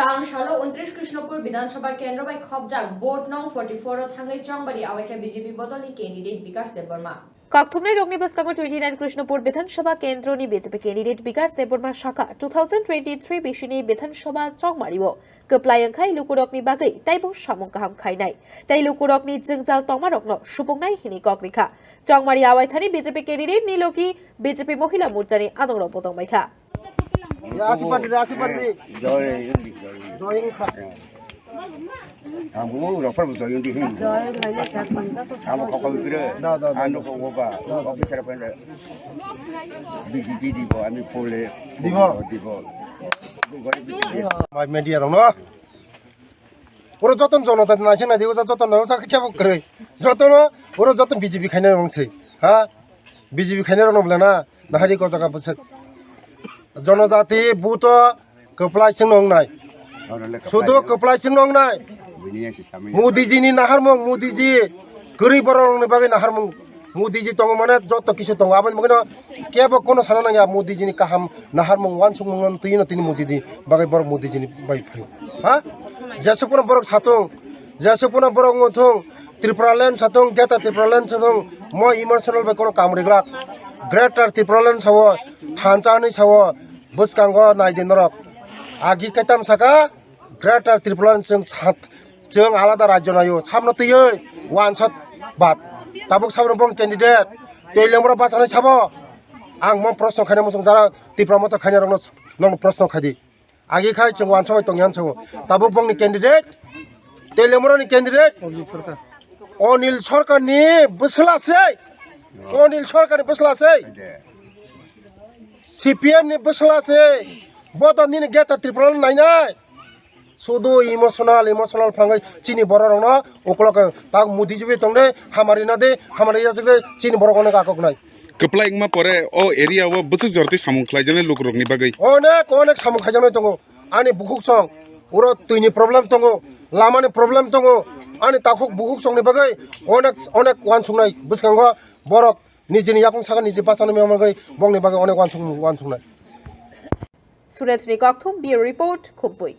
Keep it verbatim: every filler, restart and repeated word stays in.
Tang salo untris Krishnapur Bidhan Sabha kendro bai khopjak vote nong forty four o thangwi Chongmari awaikha B J P bodolni candidate Bikas Debbarma. Kokthumnai rokni bwskango twenty nine Krishnapur Bidhan Sabha kendroni B J P candidate Bikas Debbarma sakha two thousand twenty three bisini Bidhan Sabha Chongmari o kwplai wngkhai lukurokni bagwi taibo samung kaham khainai tei lukurokni jwngjal tongmarokno supungnai hwnwi kok rikha. Chongmari awaithani B J P candidate ni logi B J P Mohila Morchani adongrokbo tongbaikha. Ya, asik party de, asik party de. Joy, joy. Joy kha. Ang bu rok par bu joy di hin. Ang bu kok kok kire. Da, da, da. Ang bu kok kok ba. Da, da. Officer pa de. B J P di bo, ami pole. Di bo. Di bo. Mai media rok no. Oro joto jonojati naising nai di, o joto no sa khe bo kwrwi. Joto no, oro joto B J P khaina rong se. Ha? B J P khaina rok no bole na. Nahari ko jaga bwswk. Jonojati buto kwplai chwng nong nai. Sudu kwplai chwng nong nai. Modi ji ni naharmung, Modi ji kwrwi borok rok ni bagwi naharmung. Modi ji tongo mane joto kisu tongo. Aboni bagwi no kebo kono sana nangya Modi ji ni kaham naharmung wansukmung no twi no tini Modi ji ni bagwi borok Modi ji ni bai phai. Ha? Jesuk pono borok satung, jesuk pono borok wngthung, Tripura land satung, Greater Tripura land satung, mo emotional bai kono kam riglak. Greater Tripura land sao, thansa hinwi sao, bwskango nai di norok. Agi kaitam saka, Greater Tripura land chwng sat, chwng alada rajyo naio, samno twiwi wansat bad. Tabuk sabro bong candidate, tei lemro bachanai sabo. Ang mo proshno khaina muchung jara Tipra moto khaina rokno, nokno proshno khai di. Agi khai chwng wansok bai tongya hinwi sao. Tabuk bongni candidate, tei lemoroni candidate, Anil Sarkar. Anil Sarkarni bwsla se. Anil Sarkarni bwsla se. C P M ni bwsla se. Bo to nini Greater Tripura no nainai. Sudu emotional, emotional phangwi chini borok rokno ukolok tak Modi jibi tongde, hamari na de, hamari ya de, chini borok rokno kakok nai. Kwplai wngma pore o area o bwswk jorti samung khlaijaknai lukurokni bagwi. Onek, onek samung khaijaknai tongo. Ani bukhuk song, uro twini problem tongo, lamani problem tongo, ani takhuk bukhuk songni bagwi onek, onek wansuknai bwskango borok nijini yakung saka niji bachana mema bagwi bongni bagwi onek wansuk, wansuknai. Surajni Kokthum, Bureau Report, Khumpui.